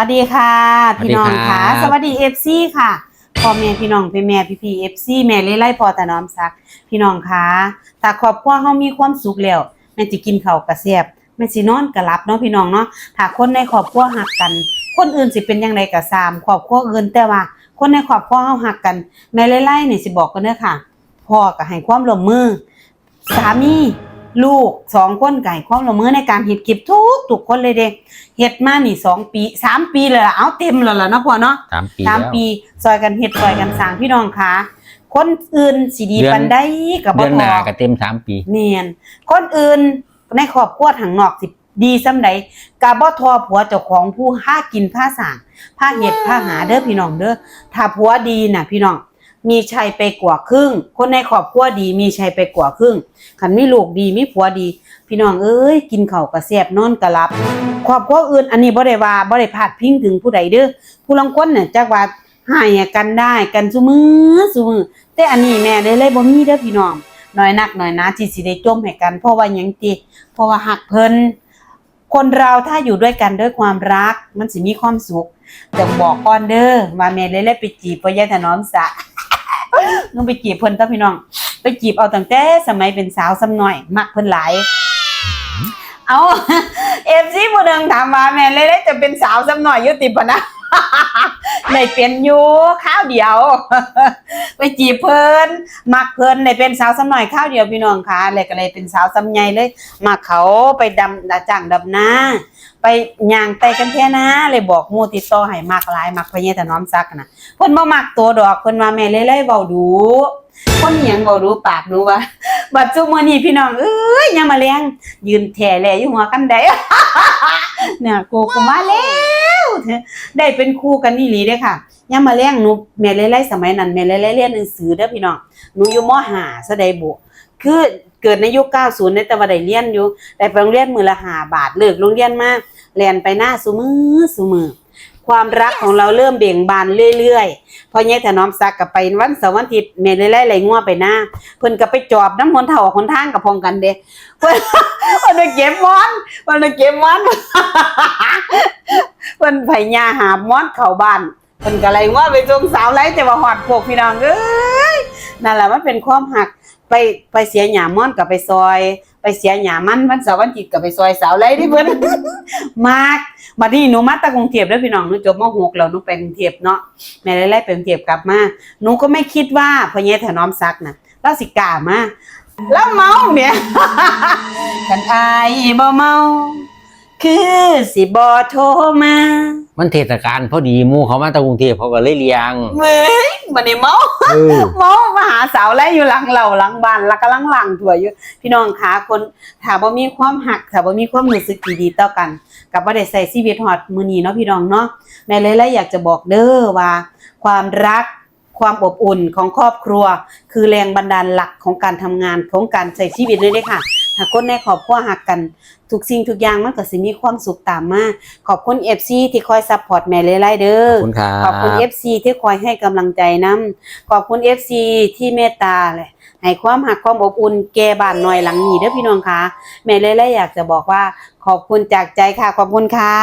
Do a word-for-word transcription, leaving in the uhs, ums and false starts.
วัสดีค่ะ สวัสดีครับ พี่น้องค่ะ สวัสดี เอฟซี ค่ะ พ่อแม่พี่น้อง พี่แม่พี่พี่ เอฟซี แม่เลไลพ่อถนอมศักดิ์ พี่น้องค่ะ ถ้าครอบครัวเฮามีความสุขแล้ว แม่นสิกินข้าวกะแซ่บ แม่นสินอนกะหลับเนาะพี่น้องเนาะ ถ้าคนในครอบครัวฮักกัน คนอื่นสิเป็นจั่งใดกะซ่าม ครอบครัวอื่น แต่ว่าคนในครอบครัวเฮาฮักกัน แม่เลไลนี่สิบอกกันเด้อค่ะ พ่อกะให้ความร่วมมือ สามี ลูกสองคนกะให้ความร่วมมือในการเฮ็ดคลิปทุกๆคนเลยเด้ เฮ็ดมานี่สองปี สามปีแล้วล่ะ เอาเต็มแล้วล่ะเนาะพ่อเนาะ สามปี สาม แล้ว ปี ซอยกันเฮ็ดซอยกันสร้างพี่น้องค่ะ คนอื่นสิดี เดือน ปานใดกะบ่ เดือน ท ห อ น้าก็เต็มสามปี แม่น คนอื่นในครอบครัวทางนอกสิดีส่ำใดกะบ่ทอผัวเจ้าของผู้หากินพาสร้าง พาเฮ็ดพาหาเด้อพี่น้องเด้อ ถ้าผัวดีน่ะพี่น้อง มีชัยไปกว่าครึ่ง คนในครอบครัวดีมีชัยไปกว่าครึ่ง คันมีลูกดีมีผัวดี พี่น้องเอ้ย กินข้าวกะแซ่บนอนกะหลับ ครอบครัวอื่น อันนี้บ่ได้ว่าบ่ได้พาดพิงถึงผู้ใดเด้อ ผู้ลางคนน่ะจักว่าให้กันได้กันซุมื้อซุมื้อ แต่อันนี้แม่เลยเลยบ่มีเด้อพี่น้อง น้อยนักน้อยหนาที่สิได้จมให้กัน เพราะว่าหยังติ เพราะว่าฮักเพิ่น คนเราถ้าอยู่ด้วยกันด้วยความรัก มันสิมีความสุข แต่บอกก่อนเด้อ ว่าแม่เลยเลยไปจีบพ่อใหญ่ถนอมศักดิ์ หนูไปจีบเพิ่นเด้อพี่น้อง ไปจีบเอาตั้งแต่สมัยเป็นสาวซ้ำน้อย มักเพิ่นหลาย เอา เอฟซี ผู้หนึ่งถามว่าแม่เลยเลยจะเป็นสาวซ้ำน้อยอยู่ติพะนะ ได้เป็นอยู่คราวเดียว ไปจีบเพิ่น มักเพิ่น ได้เป็นสาวซ้ำน้อยคราวเดียวพี่น้องค่ะ แล้วก็เลยเป็นสาวซ้ำใหญ่เลย มักเขาไปดำ จ้างดำนา ไปย่างไต่กันแค่นา เลยบอกหมู่ติดต่อให้ มักหลาย มักพ่อใหญ่ถนอมศักดิ์นะ เพิ่นบ่มักตัวดอก เพิ่นว่าแม่เลยเลยเว้าดู คนอิหยังเว้าดูปากหนูว่า บัดซุมื้อนี้พี่น้องเอ้ย ยามมาแลง ยืนแท้แหล่อยู่หัวคันได เนี่ยกูกูมาแล้ว ได้เป็นคู่กันอีหลีเด้อค่ะ ยามมาแลงหนู แม่เลยเลยสมัยนั้น แม่เลยเลยเรียนหนังสือเด้อพี่น้อง หนูอยู่ ม.ห้า ซะใดบุ คือเกิดในยุค เก้าศูนย์ เนี่ย แต่ว่าได้เรียนอยู่ ได้ไปโรงเรียนมื้อละห้าบาท เลิกโรงเรียนมา แล่นไปนาซุมื้อซุมื้อ ความรักของเราเริ่มเบ่งบานเรื่อยๆ พ่อใหญ่ถนอมศักดิ์ก็ไปวันเสาร์วันอาทิตย์ แม่เลยเลยไล่งัวไปนา เพิ่นก็ไปจอบนำหนเฒ่าหนทางก็พ้องกันเด้ เพิ่น เพิ่นไปเก็บหมอน เพิ่นไปเก็บหมอน เพิ่นไผย่าหาบหมอนเข้าบ้าน เพิ่นก็ไล่งัวไปส่งสาวไล่ แต่ว่าฮอดโคกพี่น้องเอ้ย นั่นล่ะมันเป็นความฮัก ไป ไปเสียหญ้าหมอนก็ไปซอย ไปเสียหญ้ามัน วันเสาร์วันอาทิตย์ก็ไปซอยสาวไล่เด้เพิ่น มาก บัดนี้หนูมาแต่กรุงเทพฯเด้อพี่น้อง หนูจบ ม.หก แล้ว หนูไปกรุงเทพฯเนาะ แม่เลยเลยไปกรุงเทพฯกลับมา หนูก็ไม่คิดว่าพ่อใหญ่ถนอมศักดิ์น่ะ ลาวสิกล้ามา ลาวเมาแหม คันอ้ายบ่เมา คือสิบ่โทรมา มันเทศกาลพอดี หมู่เขามาจากกรุงเทพฯ เขาก็เลยเลี้ยง เว้ย บัดนี้เมา เออ เมามาหาสาวไล่อยู่หลังเหล้าหลังบ้าน แล้วกำลังล้างถ้วยอยู่ พี่น้องคะ คน ถ้าบ่มีความฮัก ถ้าบ่มีความรู้สึกดีๆต่อกัน ก็บ่ได้ใช้ชีวิตฮอดมื้อนี้เนาะพี่น้องเนาะ แม่เลยเลยอยากจะบอกเด้อว่า ความรัก ความอบอุ่นของครอบครัว คือแรงบันดาลหลักของการทำงาน ของการใช้ชีวิตเลยเด้อค่ะ ถ้าคนในครอบครัวฮักกัน ทุกสิ่งทุกอย่างมันก็สิมีความสุขตามมา ขอบคุณ เอฟซี ที่คอยซัพพอร์ตแม่เลยเลยเด้อ ขอบคุณครับ ขอบคุณ เอฟซี ที่คอยให้กำลังใจนำ ขอบคุณ เอฟซี ที่เมตตาและให้ความฮักความอบอุ่นแก่บ้านน้อยหลังนี้เด้อพี่น้องคะ แม่เลยเลยอยากจะบอกว่าขอบคุณจากใจค่ะ ขอบคุณค่ะ